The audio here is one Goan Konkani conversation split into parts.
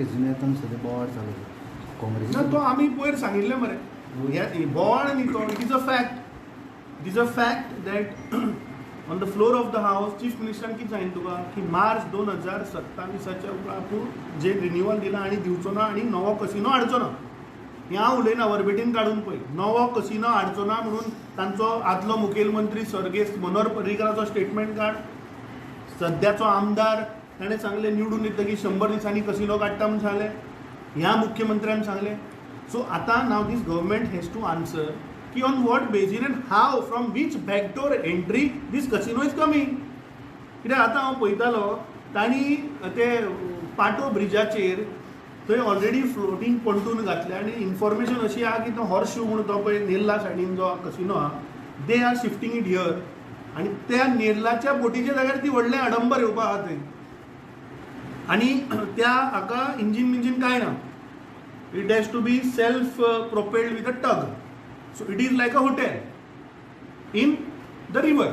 कॅसिनो सद्या बोवाळ चालू आसा काँग्रेसी. ना, तो आमी पयर सांगिल्लें मरे, हे बोवाळ न्ही तो, it is a fact. It is a fact that on the floor of the house chief मिनिस्टरान कितें सांगिल्लें तुका की मार्च 2027च्या उपरांत आपूण जे रिन्युअल दिलां आनी दिवचो ना आनी नवो कसिनो हाडचो ना. हें हांव उलयना, वर्बेटीन काडून पळय. नवो कसिनो हाडचो ना म्हणून तांचो आदलो मुखेलमंत्री सर्गेस्त मनोहर पर्रीकराचो स्टेटमेंट काड. सद्याचो आमदार ताणें सांगलें निवडून येतकीर 100 दिसांनी कसिनो काडटा म्हूण सांगलें, ह्या मुख्यमंत्र्यान सांगलें. सो आतां now this government has to answer की on what basis and how, from which backdoor entry this casino is coming. कित्याक आतां हांव पळयतालो तांणी ते पाटो ब्रिजाचेर थंय ऑलरेडी फ्लोटींग pontoon घातले आनी इन्फॉर्मेशन अशी आहा की तो हॉर्स शू म्हणून तो पळय नेल्ला सायडीन जो कसिनो आहा, they are shifting it here. आनी त्या नेल्लाच्या बोटीच्या जाग्यार ती व्हडलें आडंबर येवपा आहा थंय आनी त्या हाका इंजीन बिंजीन कांय ना. It has to be self propelled with a tug, so it is like a hotel in the river.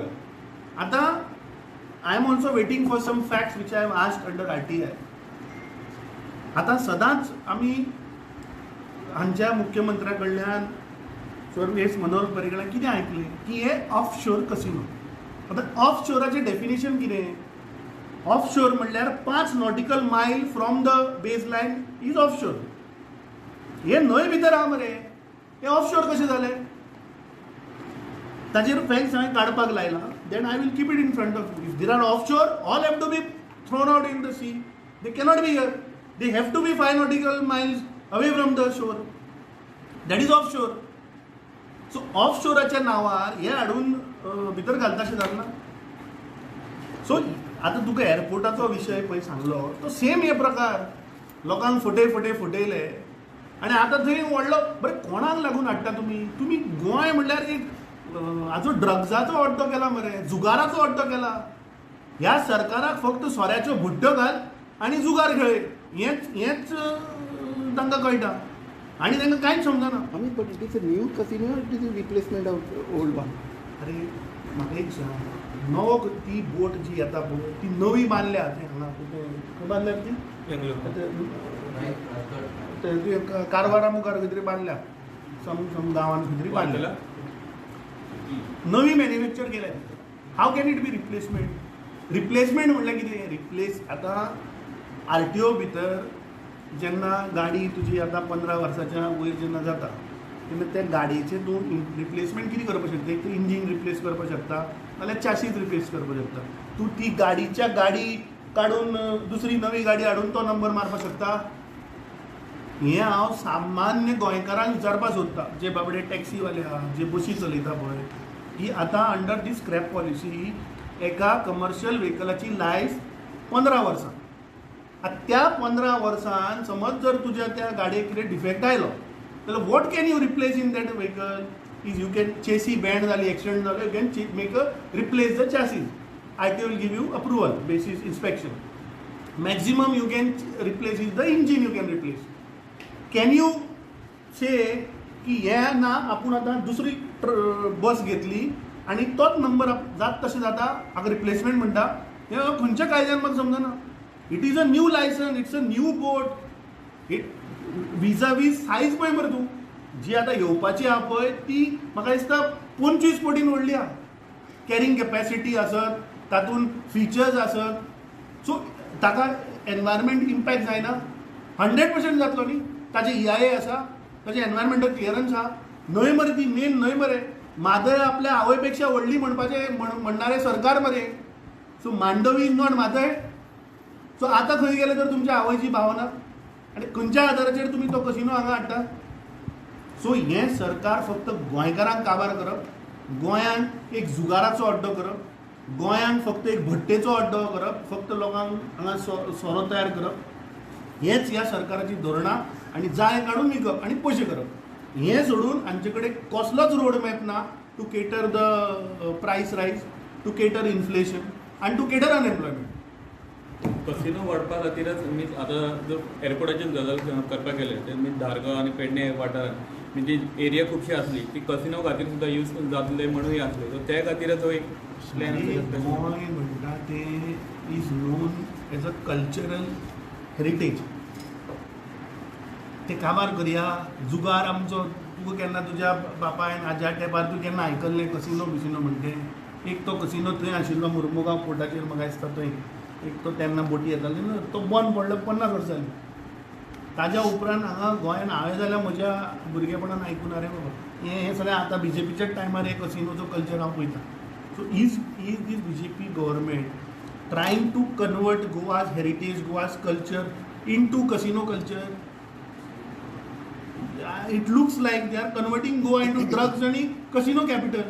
आतां I am also waiting for some facts which I have asked under RTI. आतां सदांच आमी हांच्या मुख्यमंत्र्या कडल्यान, स्वर्गेस्त मनोहर पर्रीकर कितें आयकलें की हे ऑफ शोर कसिनो. आतां ऑफ शोराचें डेफिनेशन कितें? ऑफ शोर म्हणल्यार 5 nautical mile from the base line is off shore. हे न्हंय भितर आहा मरे, हे ऑफ शोर कशें जालें? ताजेर फॅक्ट्स हांवें काडपाक लायला. Then I will keep it in front of you. If there are off shore, all have to be thrown out in the sea. They cannot be here. They have to be 5 nautical miles away from the shore. That is off shore. So of शोराच्या नांवार हे हाडून भितर घालता अशें जालें ना. सो आतां तुका एअरपोर्टाचो विशय पळय सांगलो, तो सेम हे प्रकार. लोकांक फटय फटय फटयले आनी आतां थंय व्हडलो. बरें, कोणाक लागून हाडटा तुमी? तुमी गोंय म्हणल्यार एक हाजो ड्रग्साचो अड्डो केला मरे, जुगाराचो अड्डो केला. ह्या सरकाराक फक्त सोऱ्याच्यो भुड्ड्यो घाल आनी जुगार खेळय, हेंच हेंच तांकां कळटा आनी तांकां कांयच समजना. I mean, but it is a new casino or it is a replacement of old one? अरे, म्हाका एक सांग, नवो ती बोट जी येता पळय, ती नवी बांदल्या थंय हांगा. खंय बांदल्या ती? ते ते कारवारा मुखार खंय तरी बांदल्या, सम गांवान खंय तरी बांदल्या, नवी मॅन्युफॅक्चर केल्या. How can it be replacement? Replacement म्हणल्यार कितें? रिप्लेस आतां आरटीओ भितर जेन्ना गाडी तुजी आतां 15 वर्साच्या वयर जेन्ना जाता तेन्ना त्या गाडयेचें तूं रिप्लेसमेंट कितें करपाक शकता? एक तर इंजीन रिप्लेस करपाक शकता नाल्यार चासीस रिप्लेस करपाक शकता. तूं ती गाडीच्या गाडी काडून दुसरी नवी गाडी हाडून तो नंबर मारपाक शकता? हें हांव सामान्य गोंयकारांक विचारपाक सोदतां, जे बाबडे टॅक्सीवाले आहा, जे बशी चलयता पळय, की आतां अंडर दीस स्क्रॅप पॉलिसी एका कमर्शियल व्हेकलाची लायफ 15 वर्सां. आतां त्या 15 वर्सान समज जर तुज्या त्या गाडयेक कितें डिफेक्ट आयलो जाल्यार what can you replace in that vehicle is you can chassis bend जाली, एक्सिडंट जालो, you can make a replace the chassis. RTO will give you approval basis inspection. Maximum you can replace is the engine you can replace. Can you say की हे ना, आपूण आतां दुसरी बस घेतली आनी तोच नंबर जात तशें जाता, हाका रिप्लेसमेंट म्हणटा? हें खंयच्या कायद्यान म्हाका समजना. It is a new license, it's a new boat. It vis-a-vis size पळय मरे तूं, जी आतां येवपाची आहा पळय ती म्हाका दिसता 25 पटीन व्हडली आहा, कॅरिंग कॅपॅसिटी आसत, तातूंत फिचर्स आसत. सो ताका एनवायरमेंट इम्पॅक्ट जायना? 100% जातलो न्ही. ताजें ईआयए आसा, ताजें एनवायरमेंटल क्लियरन्स आहा. न्हंय मरे ती मेन न्हंय मरे. म्हादय आपल्या आवय पेक्षा व्हडली म्हणपाचें म्हणणारें सरकार मरे. So Mandovi is not Mhadei? So आतां खंय गेले तर तुमच्या आवयची भावना आनी खंयच्या आदाराचेर तुमी तो कसिनो हांगा हाडटा? सो हें सरकार फक्त गोंयकारांक काबार करप, गोंयांक एक जुगाराचो अड्डो करप, गोंयांक फक्त एक भट्टेचो अड्डो करप, फक्त लोकांक हांगा सोरो तयार करप, हेच ह्या सरकाराची धोरणां. आनी जाय काडून विकप आनी पयशे करप. हें सोडून हांचे कडेन कसलोच रोड मॅप ना to cater the price rise, to cater inflation आनी टू केटर अनएम्प्लॉयमेंट. कसिनो वाडपा खातीरच मीन्स आतां जर एअरपोर्टाचेर गजाल करपाक गेले तर मीन्स धारगांव आनी पेडणे वाठारान म्हणजे एरिया खुबशी आसली, ती कसिनो खातीर सुद्दां यूज जातले म्हणूय आसले. सो त्या खातीरच हो एक प्लॅन. गोंय म्हणटा तें is known as a cultural heritage. ते काबार करया. जुगार आमचो तुका केन्ना तुज्या बापायन आज्या तेंपार तूं केन्ना आयकल्लें कसिनो बिसिनो म्हणटे? एक तो कसिनो थंय आशिल्लो मुर्मुगांव पोर्टाचेर म्हाका दिसता थंय एक तो तेन्ना बोटी येताली, तो बंद पडलो 50 वर्सां जालीं. ताज्या उपरांत हांगा गोंयान हांवें जाल्यार म्हज्या भुरगेपणान आयकून अरे बाबा हें सगळें आतां बी जे पीच्याच टायमार हे कसिनोचो कल्चर हांव पळयतां. So is this BJP government trying to convert Goa's heritage, Goa's culture into casino culture? It looks like they are converting Goa into drugs and casino capital.